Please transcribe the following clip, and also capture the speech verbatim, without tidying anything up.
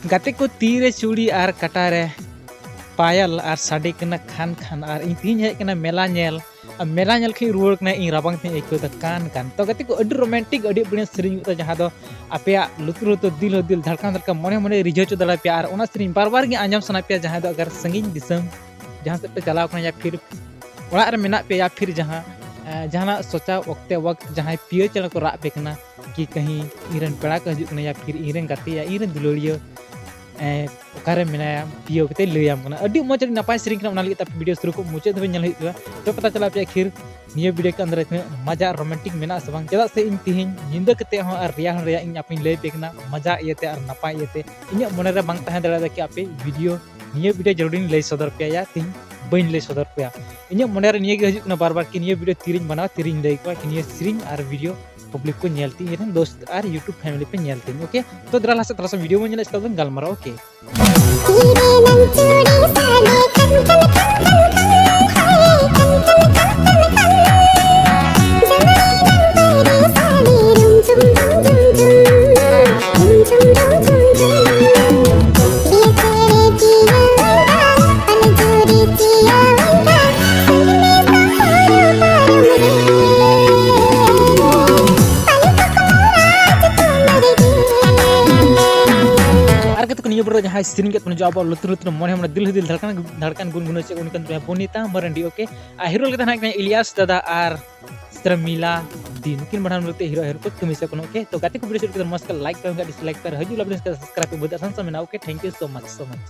ᱜᱟᱛᱮ ᱠᱚ, ᱛᱤ ᱨᱮ ᱪᱩᱲᱤ ᱟᱨ ᱠᱟᱴᱟ ᱨᱮ ᱯᱟᱭᱟᱞ ᱟᱨ ᱥᱟᱰᱮ ᱠᱟᱱᱟ ᱠᱷᱟᱱ ᱠᱷᱟᱱ, ᱟᱨ ᱤᱧ ᱛᱤᱦᱤᱧ ᱦᱮᱡ ᱠᱟᱱᱟ ᱢᱮᱞᱟ ᱧᱮᱞ᱾ ᱟᱨ ᱢᱮᱞᱟ ᱧᱮᱞ ᱠᱷᱚᱱ ᱤᱧ ᱨᱩᱣᱟᱹᱲ ᱠᱟᱱᱟ, ᱤᱧ ᱨᱟᱵᱟᱝ ᱛᱤᱧ ᱟᱹᱭᱠᱟᱹᱣ ᱮᱫᱟ ᱠᱟᱱ ᱠᱟᱱ᱾ ᱛᱚ ᱜᱟᱛᱮ ᱠᱚ, ᱟᱹᱰᱤ ᱨᱳᱢᱟᱱᱴᱤᱠ, ᱟᱹᱰᱤ ᱵᱟᱹᱲᱤᱡ ᱥᱮᱨᱮᱧ ᱠᱟᱫᱟ, ᱡᱟᱦᱟᱸ ᱫᱚ ᱟᱯᱮᱭᱟᱜ ᱞᱩᱛᱩᱨ ᱞᱩᱛᱩᱨ, ᱫᱤᱞ ᱦᱚᱸ ᱫᱤᱞ, ᱫᱷᱟᱲᱠᱟᱱ ᱫᱷᱟᱲᱠᱟᱱ, ᱢᱚᱱᱮ ᱢᱚᱱᱮ ᱨᱤᱡᱷᱟᱹᱣ ᱦᱚᱪᱚ ᱫᱟᱲᱮᱭᱟᱯᱮᱭᱟ᱾ ᱟᱨ ᱚᱱᱟ ᱥᱮᱨᱮᱧ ᱵᱟᱨ ᱵᱟᱨ ᱜᱮ ᱟᱸᱡᱚᱢ ᱥᱟᱱᱟ ᱯᱮᱭᱟ, ᱡᱟᱦᱟᱸᱭ ᱫᱚ ᱟᱜᱟᱨ ᱥᱟᱺᱜᱤᱧ ᱫᱤᱥᱚᱢ ᱡᱟᱦᱟᱸ ᱥᱮᱫ ᱯᱮ ᱪᱟᱞᱟᱣ ᱠᱟᱱᱟ, ᱭᱟ ᱯᱷᱤᱨ ᱚᱲᱟᱜ ᱨᱮ ᱢᱮᱱᱟᱜ ᱯᱮᱭᱟ, ᱭᱟ ᱯᱷᱤᱨ ᱡᱟᱦᱟᱸ, ᱮ, ᱡᱟᱦᱟᱱᱟᱜ ᱥᱚᱪᱟᱣ ᱚᱠᱛᱮ ᱣᱟᱠᱛ ᱡᱟᱦᱟᱸᱭ ᱯᱤᱭᱳ ᱪᱮᱬᱮ ᱠᱚ ᱨᱟᱜ ᱟᱯᱮ ᱠᱟᱱᱟ ᱠᱤ ᱠᱟᱹᱦᱤ ᱤᱧ ᱨᱮᱱ ᱯᱮᱲᱟ ᱠᱚ ᱦᱤᱡᱩᱜ ᱠᱟᱱᱟ, ᱭᱟ ᱯᱷᱤᱨ ᱤᱧ ᱨᱮᱱ ᱜᱟᱛᱮ ᱭᱟ ᱤᱧ ᱨᱮᱱ ᱫᱩᱞᱟᱹᱲᱤᱭᱟᱹ, ᱮ, ᱚᱠᱟᱨᱮ ᱢᱮᱱᱟᱭᱟ ᱯᱤᱭᱳ ᱠᱟᱛᱮ ᱞᱟᱹᱭᱟᱢ ᱠᱟᱱᱟ᱾ ᱟᱹᱰᱤ ᱢᱚᱡᱽ, ᱟᱹᱰᱤ ᱱᱟᱯᱟᱭ ᱥᱮᱨᱮᱧ ᱠᱟᱱᱟ, ᱚᱱᱟ ᱞᱟᱹᱜᱤᱫ ᱛᱮ ᱟᱯᱮ ᱵᱷᱤᱰᱤᱭᱳ ᱥᱩᱨᱩ ᱠᱷᱚᱱ ᱢᱩᱪᱟᱹᱫ ᱫᱷᱟᱹᱵᱤᱡ ᱧᱮᱞ ᱦᱩᱭᱩᱜ ᱛᱟᱯᱮᱭᱟ᱾ ᱛᱚ ᱯᱟᱛᱟ ᱪᱟᱞᱟᱣ ᱯᱮᱭᱟ ᱟᱹᱠᱷᱤᱨ ᱱᱤᱭᱟᱹ ᱵᱷᱤᱰᱤᱭᱳ ᱠᱚ ᱟᱱᱫᱟᱨ ᱨᱮ ᱛᱤᱱᱟᱹᱜ ᱢᱟᱡᱟ ᱨᱳᱢᱟᱱᱴᱤᱠ ᱢᱮᱱᱟᱜᱼᱟ ᱥᱮ ᱵᱟᱝ, ᱪᱮᱫᱟᱜ ᱥᱮ ᱤᱧ ᱛᱤᱦᱤᱧ ᱧᱤᱫᱟᱹ ᱠᱟᱛᱮ ᱦᱚᱸ ᱟᱨ ᱨᱮᱭᱟᱲ ᱦᱚᱸ ᱨᱮᱭᱟᱲ ᱤᱧ ᱟᱯᱮᱧ ᱞᱟᱹᱭ ᱟᱯᱮ ᱠᱟᱱᱟ ᱢᱟᱡᱟ ᱤᱭᱟᱹᱛᱮ ᱟᱨ ᱱᱟᱯᱟᱭ ᱤᱭᱟᱹᱛᱮ᱾ ᱤᱧᱟᱹᱜ ᱢᱚᱱᱮᱨᱮ ᱵᱟᱝ ᱛᱟᱦᱮᱸ ᱫᱟᱲᱮᱭᱟᱫᱟ ᱠᱤ ᱟᱯᱮ ᱵᱷᱤᱰᱤᱭᱳ, ᱱᱤᱭᱟᱹ ᱵᱷᱤᱰᱤᱭᱳ ᱡᱟᱹᱨᱩᱲᱤᱧ ᱞᱟᱹᱭ ᱥᱚᱫᱚᱨ ᱯᱮᱭᱟ, ᱭᱟ ᱛᱤᱦᱤᱧ ᱵᱟᱹᱧ ᱞᱟᱹᱭ ᱥᱚᱫᱚᱨ ᱯᱮᱭᱟ᱾ ᱤᱧᱟᱹᱜ ᱢᱚᱱᱮᱨᱮ ᱱᱤᱭᱟᱹ ᱜᱮ ᱦᱤᱡᱩᱜ ᱠᱟᱱᱟ ᱵᱟᱨ ᱵᱟᱨ ᱠᱤ ᱱᱤᱭᱟᱹ ᱵᱷᱤᱰᱤᱭᱳ ᱛᱤᱨᱤᱧ ᱵᱮᱱᱟᱣᱟ, ᱛᱤᱨᱤᱧ ᱞᱟᱹᱭ ᱠᱚᱣᱟ ᱠᱤ ᱱᱤᱭᱟᱹ ᱥᱮᱨᱮᱧ ᱟᱨ ᱵᱷᱤᱰᱤᱭᱳ ᱯᱟᱵᱽᱞᱤᱠ ᱠᱚ ᱧᱮᱞ ᱛᱤᱧ, ᱤᱧ ᱨᱮᱱ ᱫᱳᱥᱛ ᱟᱨ YouTube ᱯᱷᱮᱢᱤᱞᱤ ᱯᱮ ᱧᱮᱞ ᱛᱤᱧ, ᱳᱠᱮ? ᱛᱚ ᱫᱮᱞᱟ ᱞᱟᱦᱟ ᱥᱮᱫ ᱛᱷᱚᱲᱟ ᱥᱟ ᱵᱷᱤᱰᱤᱭᱳ ᱵᱚᱱ ᱧᱮᱞᱟ, ᱪᱮᱛᱟᱱ ᱵᱚᱱ ᱜᱟᱞᱢᱟᱨᱟᱣᱟ, ᱳᱠᱮ? ᱟᱨ ᱜᱟᱛᱮ ᱠᱚ, ᱱᱤᱭᱟᱹ ᱵᱚᱲᱚ ᱡᱟᱦᱟᱸᱭ ᱥᱮᱨᱮᱧ ᱠᱮᱫ ᱵᱚᱱᱟ, ᱡᱚ ᱟᱵᱚᱣᱟᱜ ᱞᱩᱛᱩᱨ ᱞᱩᱛᱩᱨ ᱢᱚᱱᱮ ᱢᱚᱱᱮ ᱫᱤᱞ ᱦᱩᱫᱤᱞ ᱫᱷᱟᱲᱠᱟᱱ ᱫᱷᱟᱲᱠᱟᱱ ᱜᱩᱱᱜᱩᱱᱟᱹᱣ ᱪᱮᱫ ᱩᱱᱤ ᱠᱟᱱ ᱛᱟᱵᱚᱱᱟ ᱵᱚᱱᱤᱛᱟ ᱢᱟᱨᱟᱱᱰᱤ, ᱳᱠᱮ? ᱟᱨ ᱦᱤᱨᱳ ᱞᱮᱠᱟ ᱛᱟᱦᱮᱸ ᱠᱟᱱᱟ ᱤᱞᱤᱭᱟᱥ ᱫᱟᱫᱟ ᱟᱨ ᱥᱨᱢᱤᱞᱟ ᱫᱤ, ᱱᱩᱠᱤᱱ ᱵᱟᱱᱟᱨ ᱢᱤᱞᱛᱮ ᱦᱤᱨᱳ ᱦᱤᱨᱳ ᱠᱚ ᱠᱟᱹᱢᱤ ᱥᱮ ᱠᱳᱱᱳ, ᱳᱠᱮ? ᱛᱚ ᱜᱟᱛᱮ ᱠᱚ, ᱵᱷᱤᱰᱤᱭᱳ ᱥᱮ ᱢᱚᱡᱽ ᱠᱟ ᱞᱟᱭᱤᱠ ᱯᱮ, ᱰᱤᱥᱞᱟᱭᱤᱠ ᱯᱮ, ᱟᱨ ᱦᱤᱡᱩᱜ ᱞᱟᱵ ᱥᱟᱵᱥᱠᱨᱟᱭᱤᱵ ᱯᱮ, ᱵᱩᱫᱷ ᱟᱥᱟᱱ ᱥᱟᱢ ᱢᱮᱱᱟᱜᱼᱟ, okay? Thank you so much, so much.